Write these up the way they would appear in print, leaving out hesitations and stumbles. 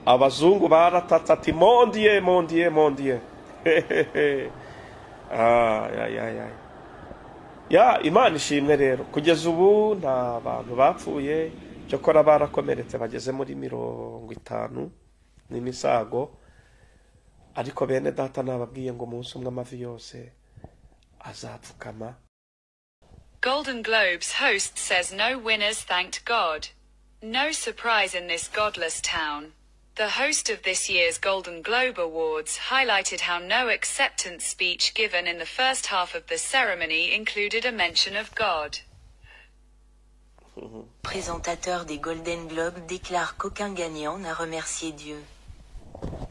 Abazungu baratatse ati "Mon Dieu, mon Dieu, mon Dieu." Ay, ay, ay. Ya, Imana ishimwe rero, kugeza ubu nta bantu bapfuye, cyokora barakomeretse bageze muri 50 n'imisago. Ariko bene data, nababwiye ngo umunsi umwe amavi yose azapfukama. Golden Globes host says no winners thanked God. No surprise in this godless town. The host of this year's Golden Globe Awards highlighted how no acceptance speech given in the first half of the ceremony included a mention of God. Présentateur des Golden Globes déclare qu'aucun gagnant n'a remercié Dieu.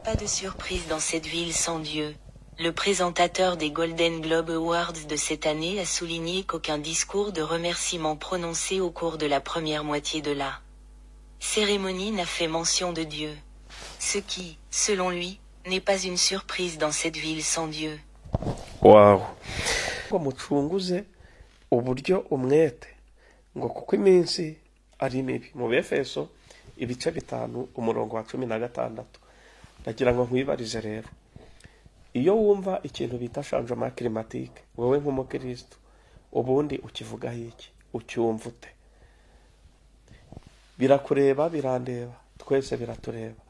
Pas de surprise dans cette ville sans Dieu. Le présentateur des Golden Globe Awards de cette année a souligné qu'aucun discours de remerciement prononcé au cours de la première moitié de la cérémonie n'a fait mention de Dieu. Ce qui, selon lui, n'est pas une surprise dans cette ville sans Dieu. Wow, ngo mucunguze uburyo umwete, ngo kuko iminsi ari mibi, mu Befeso ibice 5 umurongo wa 16. Ndagira ngo nkwibarize rero, iyo wumva ikintu bita changement climatique, wowe nk'umukristo ubundi ukivugaho iki? Ucyumva ute? Birakureba, birandeba, twese biratureba.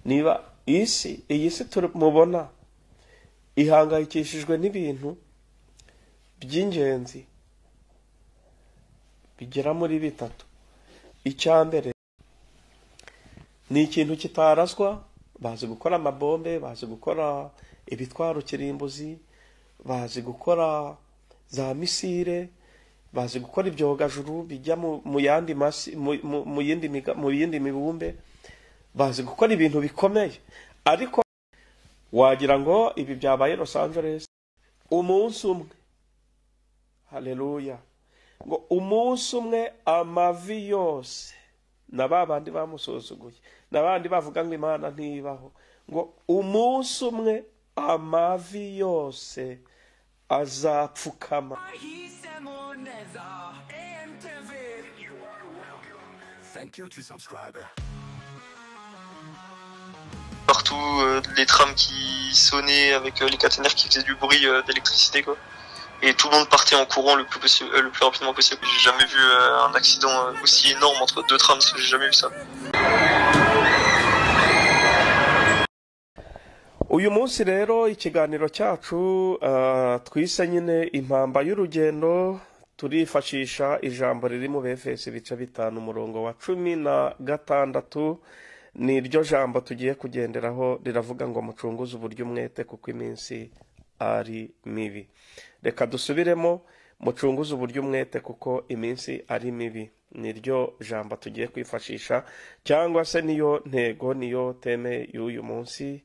Niba isi, iyi si mubona, ihangayikishijwe n'ibintu by'ingenzi bigera muri bitatu. Icya mbere ni ikintu kitaraswa. Bazi gukora amabombe, bazi gukora ibitwaro kirimbuzi, bazi gukora za missile, bazi gukora ibyogajuru bijya mu yandi masi, mu yindi mibumbe, bazi gukora ibintu bikomeye. Ariko wagira ngo ibi byabaye Los Angeles umunsi umwe. Haleluya! Ngo umunsi umwe amavi yose, na ba bandi bamusuzuguye, n'abandi bavuga ngo Imana ntibaho, ngo umunsi umwe amavi yose azapfukama. Wahisemo neza AMTV. Thank you to subscribe. Partout, les trams qui sonnaient avec les caténaires qui faisaient du bruit d'électricité, quoi. Et tout le monde partait en courant le plus possible, le plus rapidement possible. J'ai jamais vu un accident aussi énorme entre deux trams, j'ai jamais vu ça. Uyu munsi rero ikiganiro cyacu twise nyine "Impamba y'urugendo", turifashisha ijambo riri mu Befesi ibice 5 umurongo wa 16. Ni ryo jambo tugiye kugenderaho. Riravuga ngo mucunguze uburyo umwete, kuko iminsi ari mibi. Reka dusubiremo: mucunguze uburyo umwete, kuko iminsi ari mibi. Ni ryo jambo tugiye kwifashisha, cyangwa se niyo ntego, niyo thème y'uyu munsi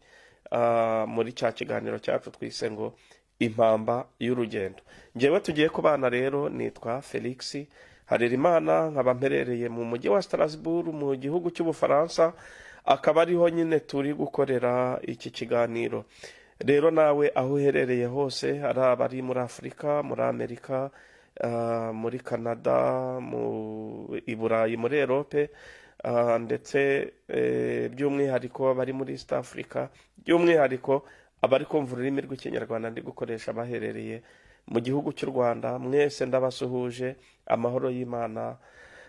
muri cya kiganiro cyacu twise ngo "Impamba y'urugendo". Ngewe tugiye kubana rero nitwa Felix Harerimana, nkaba mperereye mu mujyi wa Strasbourg mu gihugu cy'Ubufaransa, akaba ariho nyine turi gukorera iki kiganiro. Rero nawe aho uherereye hose, ari abari muri Afurika, muri Amerika, muri Canada, mu i Burayi, muri Europe, ndetse by'umwihariko abari muri East Africa, by'umwihariko abari kumva ururimi rw'Ikinyarwanda ndi gukoresha baherereye mu gihugu cy'u Rwanda, mwese ndabasuhuje. Amahoro y'Imana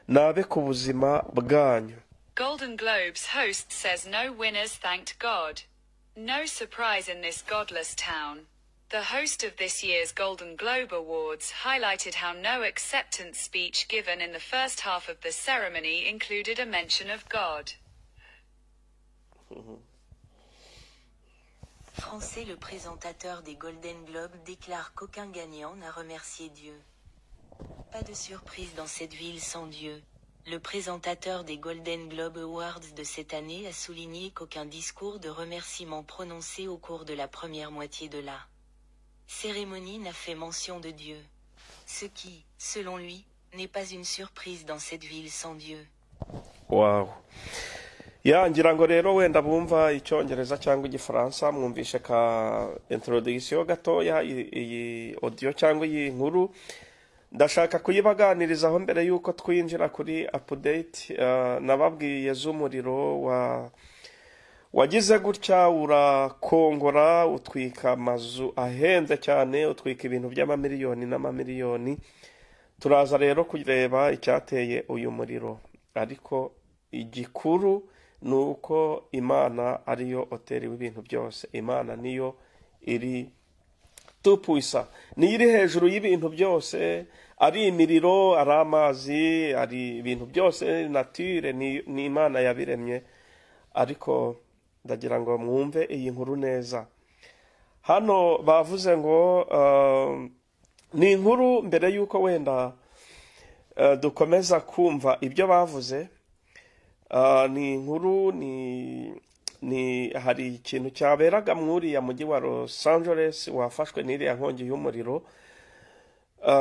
nabe ku buzima bwanyu. Golden Globes host says no winners thanked God. No surprise in this godless town. The host of this year's Golden Globe Awards highlighted how no acceptance speech given in the first half of the ceremony included a mention of God. Français, le présentateur des Golden Globes déclare qu'aucun gagnant n'a remercié Dieu. Pas de surprise dans cette ville sans Dieu. Le présentateur des Golden Globe Awards de cette année a souligné qu'aucun discours de remerciement prononcé au cours de la première moitié de la cérémonie n'a fait mention de Dieu. Ce qui, selon lui, n'est pas une surprise dans cette ville sans Dieu. Wow, ya, ngira ngo rero wenda bumva Icyongereza cyangwa Igifaransa mwumvishe ka introduction gatoya. Iyi audio cyangwa iyi nkuru ndashaka kuyibaganirizaho mbere y'uko twinjira kuri update nababwiye z'umuriro wa Wagize gutya urakongora, utwika amazu ahenze cyane, utwika ibintu by'amamiliyoni n'amamiliyoni. Turaza rero kureba icyateye uyu muriro, ariko igikuru ni uko Imana ariyo hoteli w'ibintu byose. Imana niyo iri tupuisa, niyo iri hejuru y'ibintu byose, ari imiriro, ari amazi, ari ibintu byose, nature ni Imana yabiremye. Ariko ndagira ngo mwumve iyi nkuru neza. Hano bavuze ngo ni inkuru, mbere y'uko wenda dukomeza kumva ibyo bavuze, ni inkuru, ni hari ikintu cyaberaga mwuriya mujyi wa Los Angeles wafashwe n'iriya nkongi y'umuriro.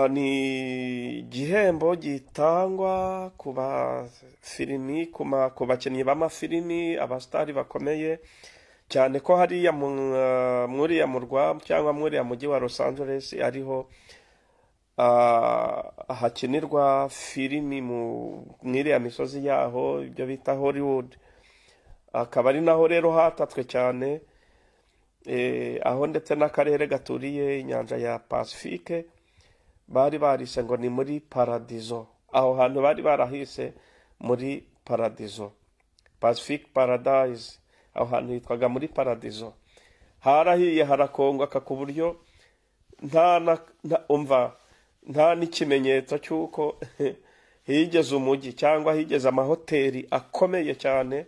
Ni igihembo gitangwa ku bafilimi, ku bakinnyi b'amafilimi, abasitari bakomeye cyane, ko hariya mwuriya murwa cyangwa mwuriya mujyi wa Los Angeles ariho hakinirwa filimi mwiriya misozi yaho, ibyo bita Hollywood. Akaba ari naho rero hatatswe cyane, aho ndetse n'akarere gaturiye inyanja ya Pacifique bari barise ngo ni muri paradizo. Aho hantu bari barahise muri paradizo, Pacific Paradise, aho hantu hitwaga muri paradizo. Harahiye harakongwa ku buryo nta nta n'ikimenyetso cy'uko higeze umujyi cyangwa higeze amahoteli akomeye cyane.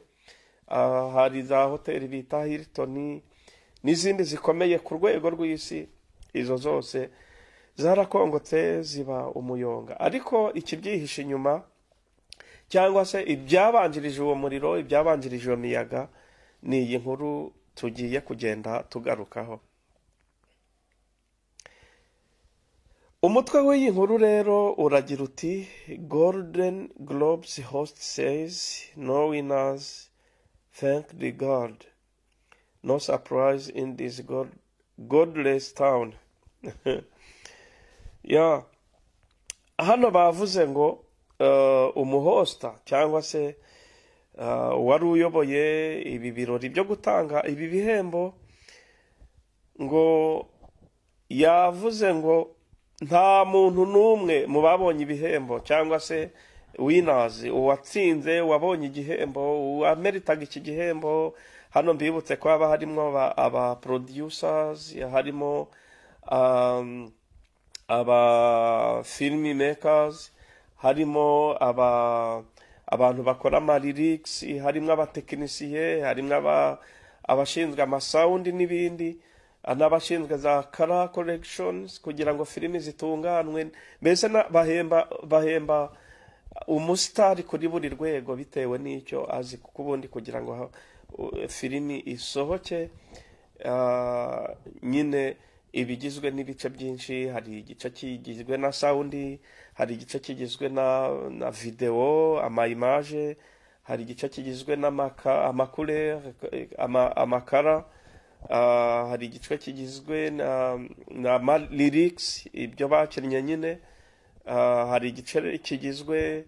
Hari za hoteli bita Hilton n'izindi zikomeye ku rwego rw'isi, izo zose zarakongotse ziba umuyonga. Ariko ikibyihishe inyuma cyangwa se ibyabanjirije uwo muriro, ibyabanjirije iyo miyaga, ni iyi nkuru tugiye kugenda tugarukaho. Umutwe w'iyi nkuru rero uragira uti: Golden Globes host says no winners thank the God, no surprise in this godless town. Ya hano bavuze ngo umuhosta cyangwa se wari uyoboye ibi birori byo gutanga ibi bihembo, ngo yavuze ngo nta muntu n'umwe mu babonye ibihembo cyangwa se winners, uwatsinze, wabonye igihembo, uwameritaga iki gihembo. Hano mbibutse ko haba harimo aba producers, harimo aba film makers, harimo abantu bakora ama lyrics, harimo abatekinisiye, harimo abashinzwe amasound n'ibindi, n'abashinzwe za color corrections kugira ngo filimi zitunganwe. Mbese bahemba umusitari kuri buri rwego bitewe n'icyo azi, kuko ubundi kugira ngo filimi isohoke nyine ibigizwe n'ibice byinshi. Hari igice kigizwe na sound, hari igice kigizwe na video, ama image, hari igice kigizwe n'amakure, amakara, hari igice kigizwe na lyrics, ibyo bakinnye nyine, hari igice kigizwe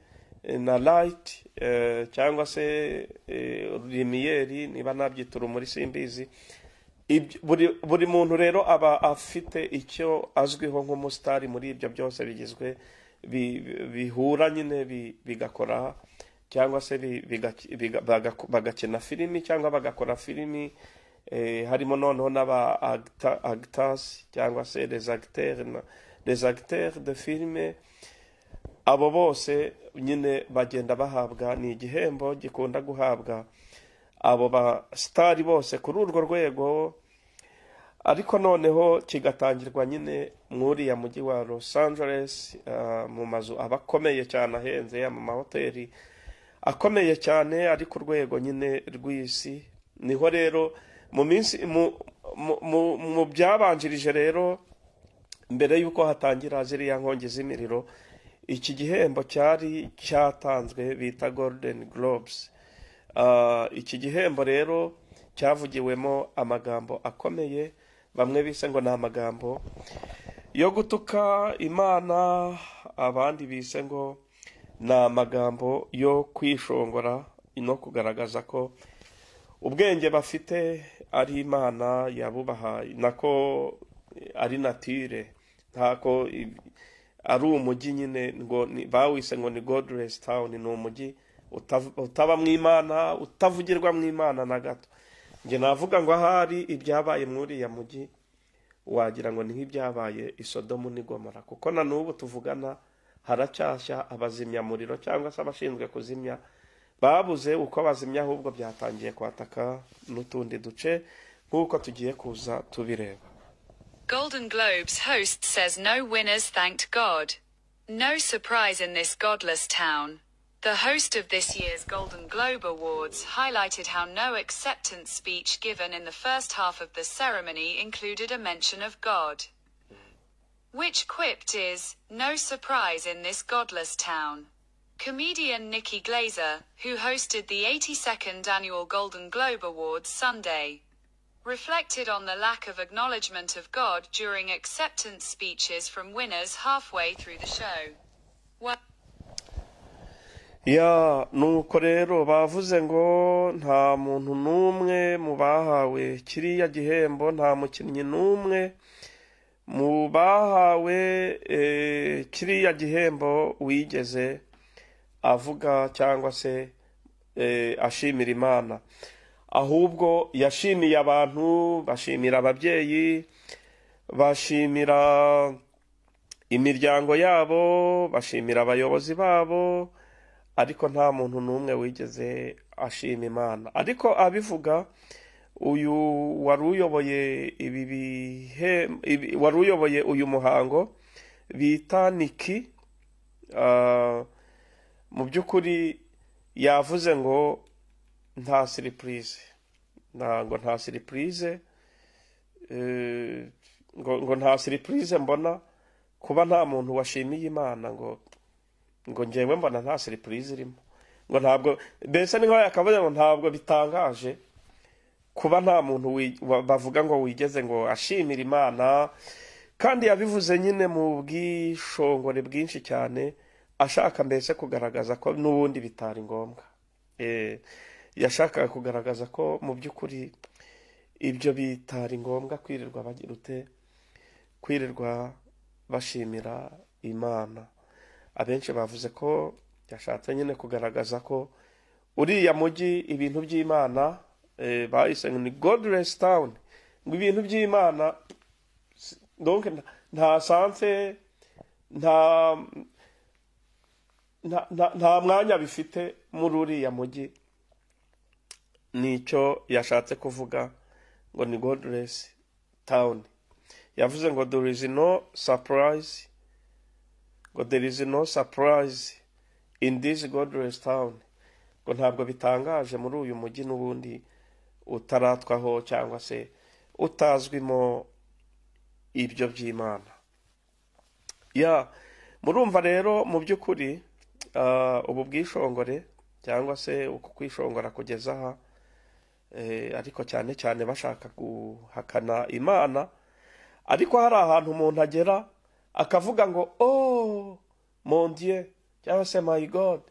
na light cyangwa se lumière, niba nabyita urumuri simbizi. Buri muntu rero aba afite icyo azwiho nk'umusitari muri ibyo byose bigizwe bihura nyine bigakora cyangwa se bagakina filimi cyangwa bagakora filimi. Harimo noneho n'aba actors cyangwa se les acteurs de filime. Abo bose nyine bagenda bahabwa, ni igihembo gikunda guhabwa abo ba sitari bose kuri urwo rwego. Ariko noneho kigatangirwa nyine mwuriya mujyi wa Los Angeles, mu mazu abakomeye cyane ahenze, mu mahoteli akomeye cyane ari ku rwego nyine rw'isi. Niho rero mu minsi mu byabanjirije rero mbere y'uko hatangira ziriya nkongi z'imiriro, iki gihembo cyari cyatanzwe bita Golden Globes. Iki gihembo rero cyavugiwemo amagambo akomeye, bamwe bise ngo ni amagambo yo gutuka Imana, abandi bise ngo ni amagambo yo kwishongora no kugaragaza ko Ubwenge bafite ari Imana yabubahaye, nako ari nature, ntako ari umujyi nyine ngo bawise ngo ni godless town. Ni umujyi utaba mu Imana, utavugirwa mu Imana na gato. Njye navuga ngo ahari ibyabaye muri uriya mujyi wagira ngo ni nk'ibyabaye i Sodomu n'i Gomora, kuko na n'ubu tuvugana haracyashya abazimyamuriro cyangwa se abashinzwe kuzimya babuze uko bazimya, ahubwo byatangiye kwataka n'utundi duce nk'uko tugiye kuza tubireba. Golden Globes host says no winners thanked God. No surprise in this godless town. The host of this year's Golden Globe Awards highlighted how no acceptance speech given in the first half of the ceremony included a mention of God. Which quipped is, "No surprise in this godless town." Comedian Nikki Glaser, who hosted the 82nd Annual Golden Globe Awards Sunday, reflected on the lack of acknowledgement of God during acceptance speeches from winners halfway through the show. Well, Ya, nuko rero bavuze ngo nta muntu n'umwe mu bahawe kiriya gihembo, nta mukinnyi n'umwe mu bahawe kiriya gihembo wigeze avuga cyangwa se ashimira Imana, ahubwo yashimiye abantu, bashimira ababyeyi, bashimira imiryango yabo, bashimira abayobozi babo, ariko nta muntu n'umwe wigeze ashima Imana. Ariko abivuga uyu wari uyoboye ibi bihe, wari uyoboye uyu muhango bita Niki, mu by'ukuri yavuze ngo nta surprise, ntabwo nta surprise, ngo nta surprise mbona kuba nta muntu washimiye Imana, ngo njyewe mbona nta surprise irimo, ngo ntabwo, mbese ni nkaho yakavuze ngo ntabwo bitangaje kuba nta muntu bavuga ngo wigeze ngo ashimira Imana. Kandi yabivuze nyine mu bwishongore bwinshi cyane, ashaka mbese kugaragaza ko n'ubundi bitari ngombwa. Yashakaga kugaragaza ko mu by'ukuri ibyo bitari ngombwa kwirirwa bagira ute, kwirirwa bashimira Imana. Abenshi bavuze ko yashatse nyine kugaragaza ko uriya mujyi ibintu by'Imana, bahise ngo ni godless town, ngo ibintu by'Imana donc nta sanse, nta mwanya bifite muri uriya mujyi. Nicyo yashatse kuvuga ngo ni godless town. Yavuze ngo there is no surprise, ngo there is no surprise in this godless town, ngo ntabwo bitangaje muri uyu mujyi n'ubundi utaratwaho cyangwa se utazwimo ibyo by'Imana. Ya, murumva rero mu by'ukuri ubu bwishongore cyangwa se uku kwishongora kugeza aha, ariko cyane cyane bashaka guhakana Imana. Ariko hari ahantu umuntu agera akavuga ngo oh mon Dieu cyangwa se my God.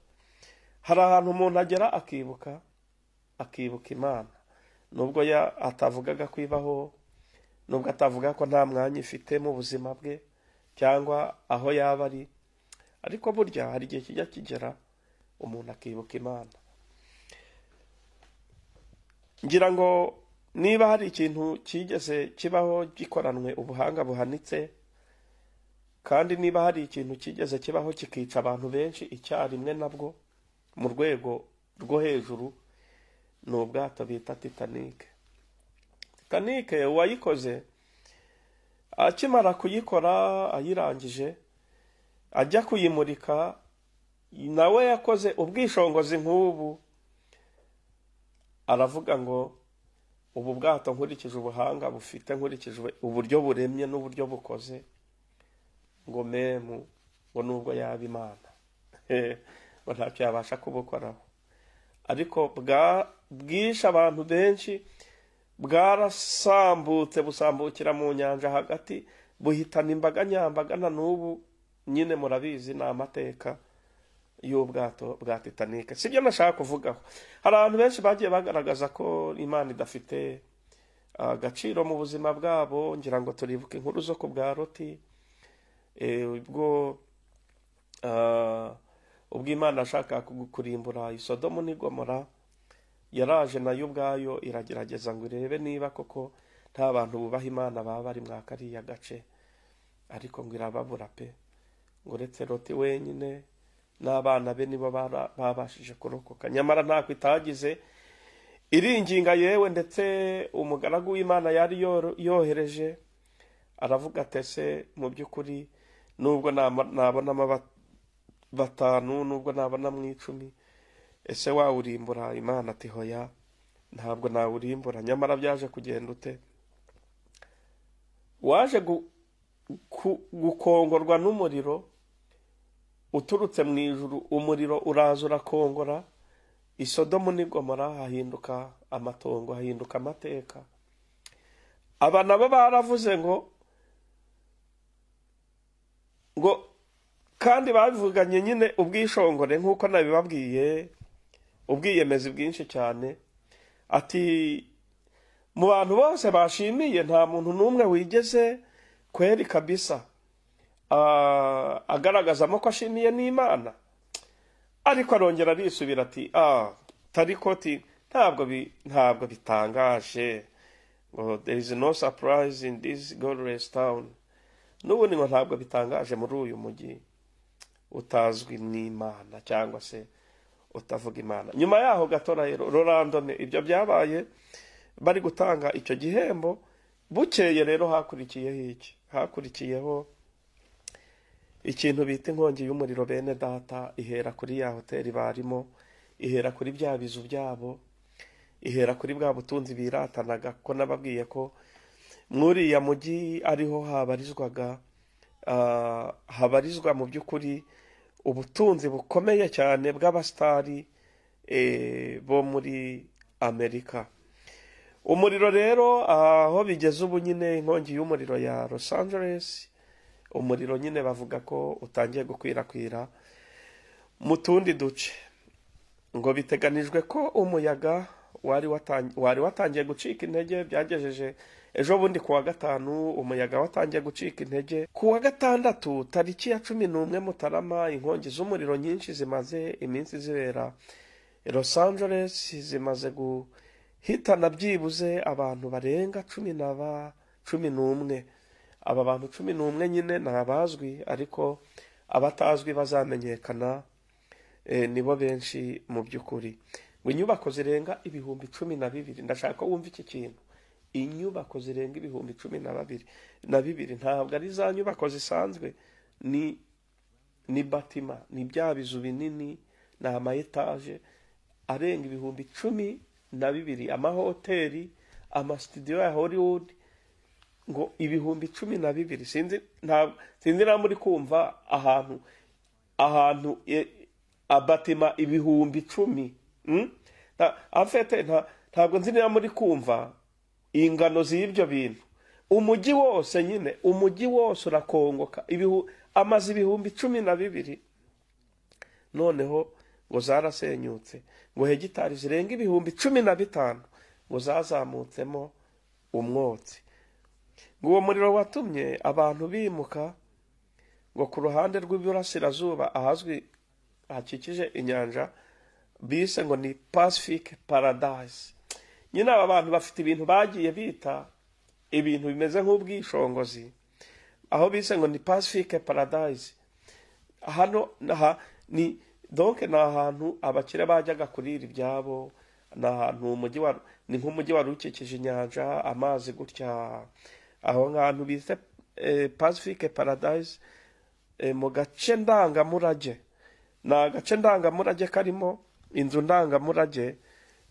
Hari ahantu umuntu agera akibuka Imana, nubwo ya atavugaga kwibaho, nubwo atavuga ko nta mwanya ifite mu buzima bwe cyangwa aho yaba ari, ariko burya hari igihe kijya kigera umuntu akibuka Imana. Ngira ngo niba hari ikintu kigeze kibaho gikoranwe ubuhanga buhanitse, kandi niba hari ikintu kigeze kibaho kikica abantu benshi icyarimwe nabwo mu rwego rwo hejuru, ni ubwato bita Titanic. Titanic uwayikoze akimara kuyikora ayirangije ajya kuyimurika, nawe yakoze ubwishongozi nk'ubu, aravuga ngo ubu bwato nkurikije ubuhanga bufite, nkurikije uburyo buremye n'uburyo bukoze, ngo memu ngo nubwo yaba Imana ngo ntacyo yabasha kubukoraho. Ariko bwishe abantu benshi, bwarasambutse busambukira mu nyanja hagati, buhitana imbaga nyambaga, na n'ubu nyine murabizi ni amateka y'ubwato bwa Titanic. Sibyo nashaka kuvugaho. Hari abantu benshi bagiye bagaragaza ko Imana idafite agaciro mu buzima bwabo. Ngira ngo turibuke inkuru zo ku bwa Loti, ubwo Imana ashaka kurimbura Isodomu n'Igomora, yaraje nayo ubwayo iragerageza ngo irebe niba koko nta bantu bubaha Imana baba bari mwa kariya gace, ariko ngo irababura pe. Ngo uretse Loti wenyine n'abana be nibo babashije kurokoka. Nyamara ntako itagize, iringinga yewe, ndetse umugaragu w'Imana yari yohereje aravuga ati ese mu by'ukuri nubwo nabonamo 5, nubwo nabonamo 10, ese wawurimbura? Imana ati hoya, ntabwo nawurimbura. Nyamara byaje kugenda ute? Waje gukongorwa n'umuriro uturutse mu ijuru. Umuriro uraza urakongora Isodomu n'Igomora, hahinduka amatongo, hahinduka amateka. Aba nabo baravuze ngo kandi babivuganye nyine ubwishongore nk'uko nabibabwiye, ubwiyemezi bwinshi cyane. Ati mu bantu bose bashimiye nta muntu n'umwe wigeze kweri kabisa agaragazamo ko ashimiye n'Imana. Ariko arongera arisubira ati tarikoti ntabwo bitangaje, ngo there is no surprise in this godless town. N'ubundi ngo ntabwo bitangaje muri uyu mujyi utazwi n'Imana cyangwa se utavuga Imana. Nyuma yaho gato rero Rolando, ibyo byabaye bari gutanga icyo gihembo. Bukeye rero hakurikiyeho iki? Hakurikiyeho ikintu bita inkongi y'umuriro. Bene data, ihera kuri ya hoteli barimo, ihera kuri bya bizu byabo, ihera kuri bwa butunzi biratanaga, ko nababwiye ko mwuriya mujyi ariho habarizwaga habarizwa mu by'ukuri ubutunzi bukomeye cyane bw'abastari bo muri Amerika. Umuriro rero aho bigeze ubu nyine, inkongi y'umuriro ya Los Angeles, umuriro nyine bavuga ko utangiye gukwirakwira mu tundi duce. Ngo biteganijwe ko umuyaga wari watangiye gucika intege, byagejeje ejo bundi kuwa gatanu umuyaga watangiye gucika intege. Kuwa gatandatu tariki ya 11 Mutarama, inkongi z'umuriro nyinshi zimaze iminsi zibera Los Angeles zimaze guhitana byibuze abantu barenga 11. Aba bantu 11 nyine ni abazwi, ariko abatazwi bazamenyekana nibo benshi mu by'ukuri. Ngo inyubako zirenga 12,000, ndashaka ko wumva iki kintu, inyubako zirenga 12,000 ntabwo ari za nyubako zisanzwe, ni batima, ni bya bizu binini, ni ama etaje arenga 12,000, amahoteli, amastudio ya Hollywood, ngo 12,000. Sinzi na muri kumva ahantu abatima 10,000. Afete ntabwo nzi niba muri kumva ingano z'ibyo bintu. Umujyi wose nyine, umujyi wose urakongoka, amazi 12,000. Noneho ngo zarasenyutse, ngo hegitari zirenga 15,000 ngo zazamutsemo umwotsi. Ngo uwo muriro watumye abantu bimuka ngo ku ruhande rw'iburasirazuba ahazwi hakikije inyanja bise ngo ni Pacific Paradise. Nyine aba bantu bafite ibintu bagiye bita ibintu bimeze nk'ubwishongozi, aho bise ngo ni Pacific Paradise. Hano ni donc ni ahantu abakire bajyaga kurira ibyabo, ni ahantu umujyi wa ni nk'umujyi wari ukikije inyanja, amazi gutya, aho hantu bise Pacific Paradise, mu gace ndangamurage. Ni agace ndangamurage karimo inzu ndangamurage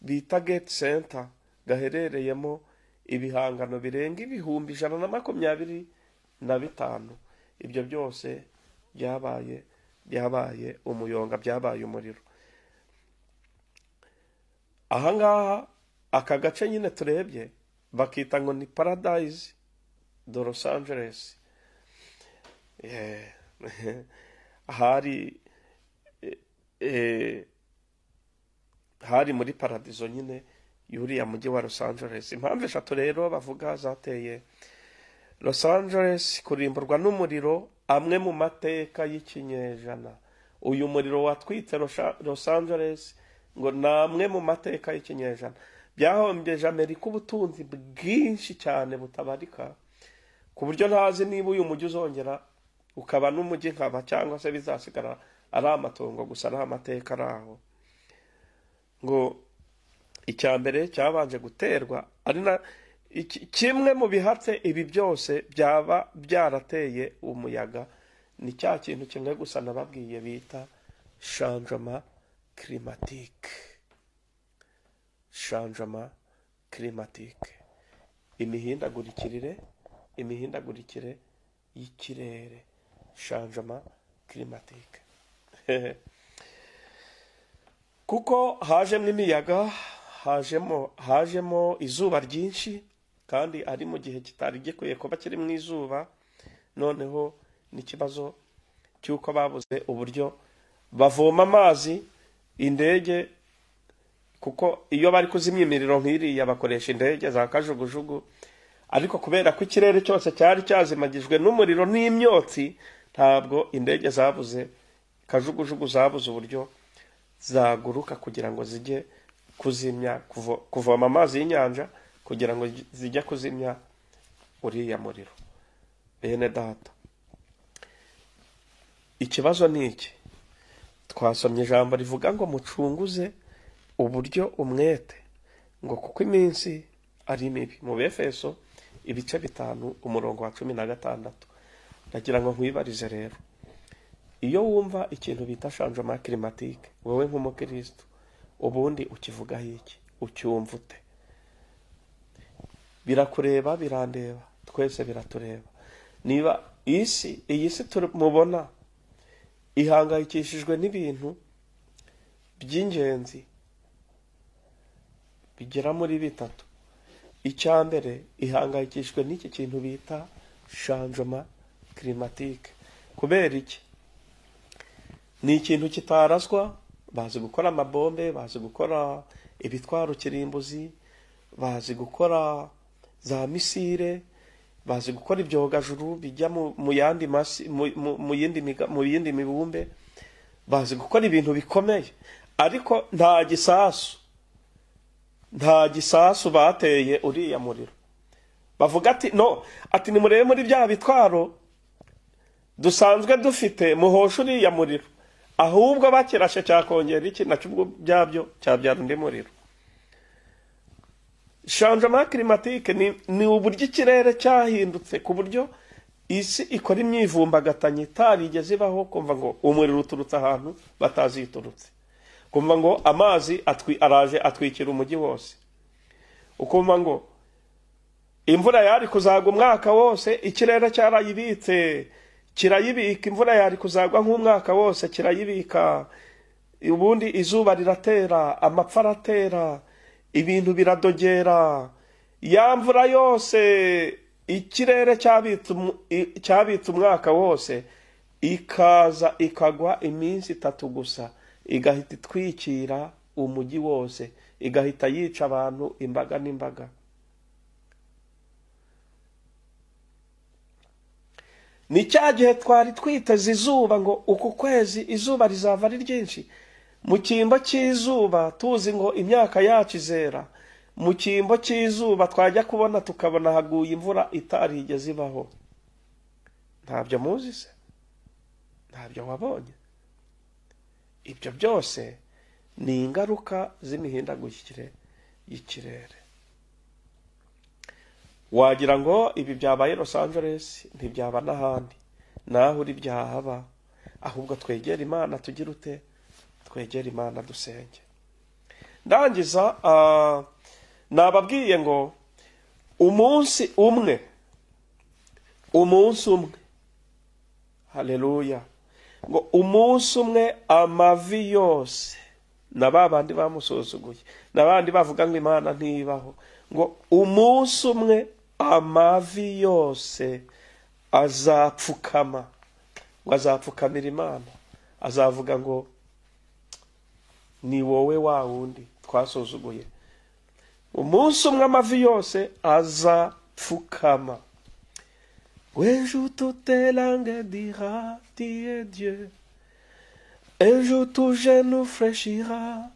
bita Gate Center, gaherereyemo ibihangano birenga 125,000. Ibyo byose byabaye umuyonga, byabaye umuriro. Ahangaha aka gace nyine turebye bakita ngo ni Paradise de Los Angeles. Hari Hari muri paradizo nyine yuriya mujyi wa Los Angeles. Impamvu eshatu rero bavuga zateye Los Angeles kurimburwa n'umuriro, amwe mu mateka y'ikinyejana. Uyu muriro watwitse Los Angeles ngo ni amwe mu mateka y'ikinyejana. Byahombyeje Amerika ubutunzi bwinshi cyane butabarika, ku buryo ntazi niba uyu mujyi uzongera ukaba n'umujyi nkaba, cyangwa se bizasigara ari amatongo gusa, ari amateka ari aho. Ngo icya mbere cyabanje guterwa ari na kimwe mu bihatse ibi byose byaba byarateye umuyaga, ni cya kintu kimwe gusa nababwiye bita changement climatique. Changement climatique, imihindagurikire y'ikirere, changement climatique. Kuko hajemo imiyaga, hajemo izuba ryinshi, kandi ari mu gihe kitari gikwiye kuba kiri mu izuba. Noneho n'ikibazo cy'uko babuze uburyo bavoma amazi, indege, kuko iyo bari kuzimya imiriro nk'iriya bakoresha indege za kajugujugu, ariko kubera ko ikirere cyose cyari cyazimagijwe n'umuriro n'imyotsi, ntabwo indege zabuze, kajugujugu zabuze uburyo zaguruka kugira ngo zijye kuzimya, kuvoma amazi y'inyanja kugira ngo zijye kuzimya uriya muriro. Bene data, ikibazo ni iki? Twasomye ijambo rivuga ngo mucunguze uburyo umwete, ngo kuko iminsi ari mibi. Mu Befeso ibice 5 umurongo wa 16. Ndagira ngo nkwibarize rero, iyo wumva ikintu bita changement climatique, wowe nk'umukristo ubundi ukivugaho iki? Ucyumva ute? Birakureba, birandeba, twese biratureba. Niba isi, iyi si mubona ihangayikishijwe n'ibintu by'ingenzi bigera muri 3. Icya mbere, ihangayikishijwe n'iki kintu bita changement climatique. Kubera iki? Ni ikintu kitarazwa. Bazi gukora amabombe, bazi gukora ibitwaro kirimbuzi, bazi gukora za misile, bazi gukora ibyogajuru bijya mu yandi masi, mu yindi mibumbe, bazi gukora ibintu bikomeye, ariko nta gisasu bateye uriya muriro. Bavuga ati no, ati nimurebe muri bya bitwaro dusanzwe dufite muhosha uriya muriro, ahubwo bakirashe cyakongera iki nacyo ubwo byabyo cyabyara undi muriro. Changement climatique ni uburyo ikirere cyahindutse ku buryo isi ikora imyivumbagatanyo itarigeze ibaho. Kumva ngo umuriro uturutse ahantu bataziturutse, kumva ngo amazi araje atwikira umujyi wose, ukumva ngo imvura yari kuzagwa umwaka wose, ikirere cyarayibitse kirayibika, imvura yari kuzagwa nk'umwaka wose kirayibika, ubundi izuba riratera, amapfa aratera, ibintu biradogera, ya mvura yose ikirere cyabitse umwaka wose ikaza ikagwa iminsi 3 gusa, igahita itwikira umujyi wose, igahita yica abantu imbaga n'imbaga. Ni cya gihe twari twiteze izuba ngo uku kwezi izuba rizava ari ryinshi, mu cyimbo cy'izuba tuzi ngo imyaka yacu izera, mu cyimbo cy'izuba twajya kubona tukabona haguye imvura itarigeze ibaho. Ntabyo muzi se? Ntabyo wabonye? Ibyo byose ni ingaruka z'imihindagurikire y'ikirere. Wagira ngo ibi byabaye Los Angeles ntibyaba n'ahandi, naho uri byahaba. Ahubwo twegere Imana, tugire ute? Twegere Imana dusenge. Ndangiza nababwiye ngo umunsi umwe, haleluya, ngo umunsi umwe amavi yose na babandi bamusuzuguye n'abandi bavuga ngo Imana ntibaho, ngo umunsi umwe amavi yose azapfukama, ngo azapfukamira Imana, azavuga ngo Ni wowe wa wundi twasuzuguye. Umunsi umwe amavi yose azapfukama. Un jour toute langue dira tu es Dieu. Un jour tout genou fléchira.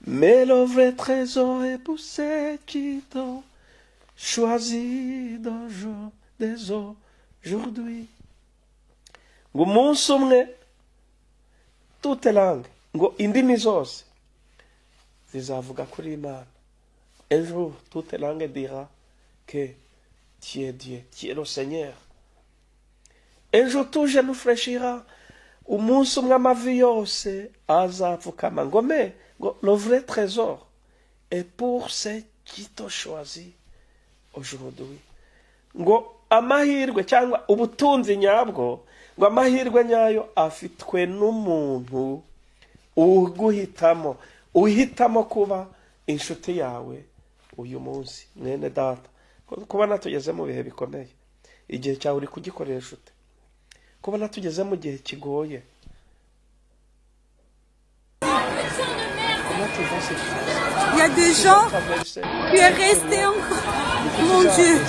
Mais le vrai trésor est pour ceux qui t'ont choisi dès aujourd'hui. Ngo umunsi umwe toute langue, ngo indimi zose zizavuga kuri Imana. Un jour toute langue dira que tu es Dieu, tu es le Seigneur. Un jour tout genou fléchira. Umunsi umwe amavi yose azapfukama. Ngo mais ngo le vrai trésor est pour ceux qui t'ont choisi aujourd'hui. Ngo amahirwe cyangwa ubutunzi nyabwo, ngo amahirwe nyayo afitwe n'umuntu uguhitamo, uhitamo kuba inshuti yawe uyu munsi. Mwene data, kubona tugeze mu bihe bikomeye, igihe cyawe uri kugikoresha ute? Kubona tugeze mu gihe kigoye. Il y a des gens qui est resté encore. Mon Dieu.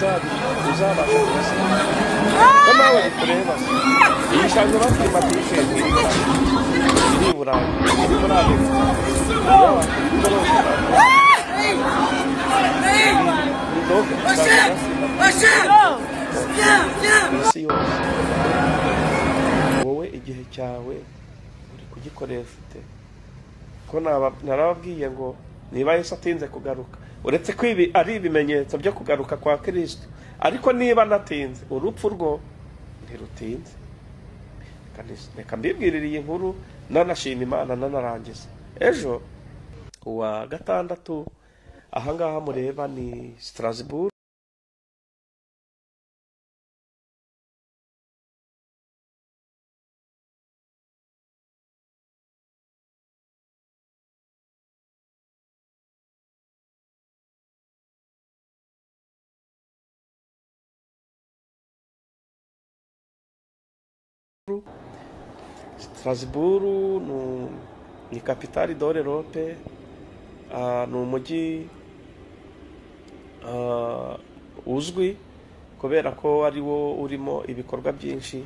Wowe igihe cyawe uri kugikoresha ute? Ko narababwiye ngo niba Yesu atinze kugaruka, uretse ko ibi ari ibimenyetso byo kugaruka kwa Kristo, ariko niba natinze, urupfu rwo ntirutinze. Reka mbibwirire iyi nkuru nanashima Imana nanarangiza. Ejo uwa gatandatu ahangaha mureba ni Strasbourg. Strasbourg ni capitale de l'Europe, ni umujyi uzwi kubera ko ari wo urimo ibikorwa byinshi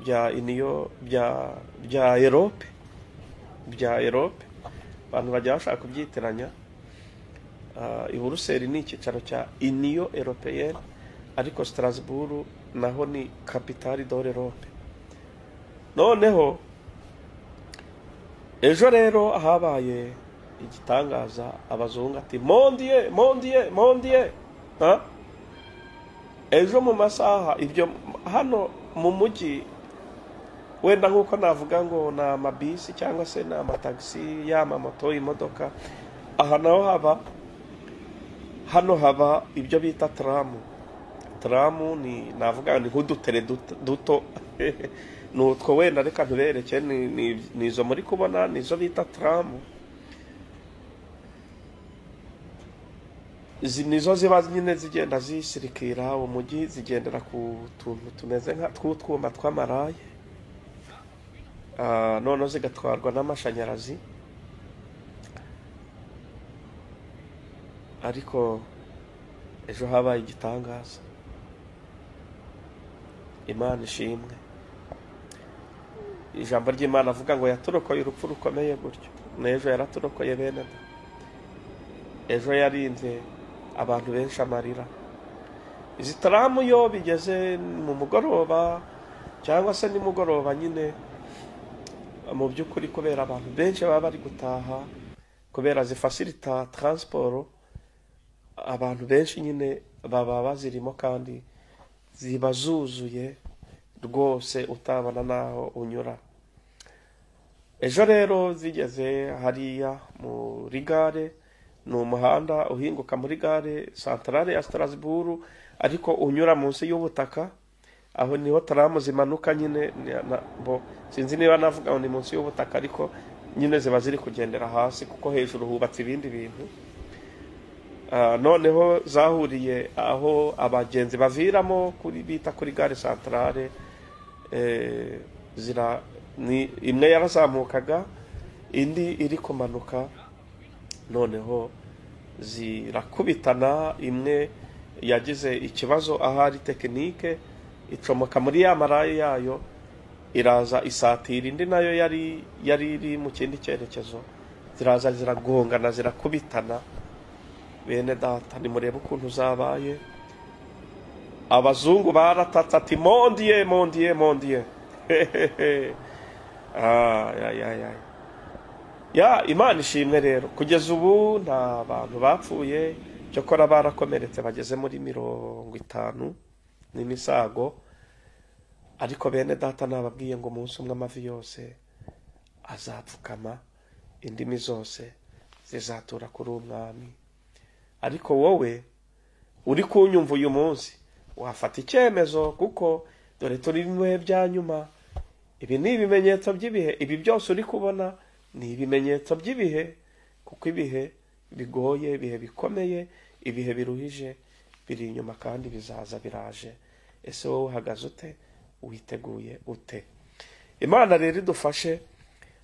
bya Union bya Europe, abantu bajya bashaka kubyitiranya. I Buruseli ni icyicaro cya Union Européenne, ariko Strasbourg naho ni capitale de l'Europe. Noneho ejo rero habaye igitangaza, abazungu ati mondie mondie mondie. Ejo mu masaha ibyo hano mu mujyi, wenda nkuko navuga ngo ni amabisi cyangwa se ni amatagisi, y'amamoto, imodoka, aha naho haba, hano haba ibyo bita taramu. Taramu ni navuga ni nk'udutere duto nutwo wenda reka ntubereke, ni izo muri kubona, nizo bita taramu. Nizo ziba nyine zigenda zisirikira umujyi, zigendera ku tuntu tumeze nka tw'utwuma tw'amaraye, noneho zigatwarwa n'amashanyarazi. Ariko ejo habaye igitangaza, Imana ishimwe. Ijambo ry'Imana avuga ngo yaturokoye urupfu rukomeye gutyo, n'ejo yaraturokoye bene da. Ejo yarinze abantu benshi amarira. Izi taramu yo bigeze mu mugoroba cyangwa se nimugoroba nyine, mu by'ukuri kubera abantu benshi baba bari gutaha, kubera zifacilita transport, abantu benshi nyine baba bazirimo kandi ziba zuzuye rwose, utabona naho unyura. Ejo rero zigeze hariya muri gare, ni umuhanda uhinguka muri gare centrale ya Strasbourg, ariko unyura munsi y'ubutaka, aho niho taramu zimanuka nyine. Sinzi niba navuga ngo ni munsi y'ubutaka, ariko nyine ziba ziri kugendera hasi kuko hejuru hubatse ibindi bintu. Noneho zahuriye aho abagenzi baviramo kuri bita kuri gare centrale, zira ni imwe yarazamukaga indi iri kumanuka, noneho zirakubitana. Imwe yagize ikibazo ahari technique, icomoka muri ya ma rail yayo, iraza isatira indi nayo yari iri mu kindi cyerekezo, ziraza ziragongana, zirakubitana. Bene data, nimurebe ukuntu zabaye. Abazungu baratatse ati: "Mon Dieu, mon Dieu, mon Dieu!" Ay, ay, ay. Ya, Imana ishimwe rero, kugeza ubu nta bantu bapfuye, cyokora barakomeretse bageze muri 50 n'imisago. Ariko bene data, nababwiye ngo umunsi umwe amavi yose azapfukama, indimi zose zizatura kuri umwami. Ariko wowe uri kunyumva uyu munsi, wafata icyemezo, kuko dore turi mu bihe bya nyuma. Ibi ni ibimenyetso by'ibihe. Ibi byose uri kubona ni ibimenyetso by'ibihe, kuko ibihe bigoye, ibihe bikomeye, ibihe biruhije biri inyuma kandi bizaza, biraje. Ese wowe uhagaze ute? Witeguye ute? Imana rero idufashe.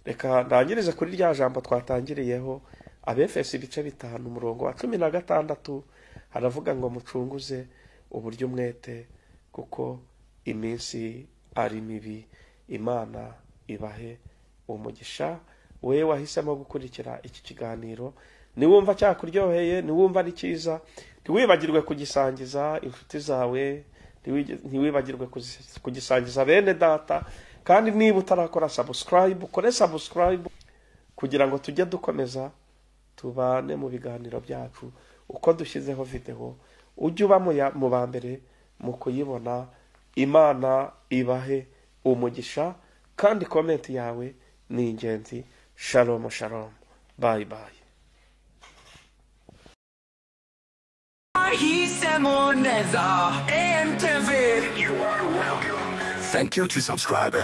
Reka ndangirize kuri rya jambo twatangiriyeho, Abefesi ibice 5, umurongo wa 16, haravuga ngo: "Mucunguze uburyo umwete, kuko iminsi ari mibi." Imana ibahe umugisha. Wowe wahisemo gukurikira iki kiganiro, niwumva cyakuryoheye, niwumva ari cyiza, ntiwibagirwe kugisangiza inshuti zawe, ntiwibagirwe kugisangiza bene data. Kandi niba utarakora subscribe, ukore subscribe kugira ngo tujye dukomeza tubane mu biganiro byacu. Uko dushyizeho videwo, ujye uba mu ba mbere mu kuyibona. Imana ibahe umugisha, kandi comment yawe ni ingenzi. Shalom, shalom, bye bye. Wahisemo neza AMTV. You are welcome. Thank you to subscribe.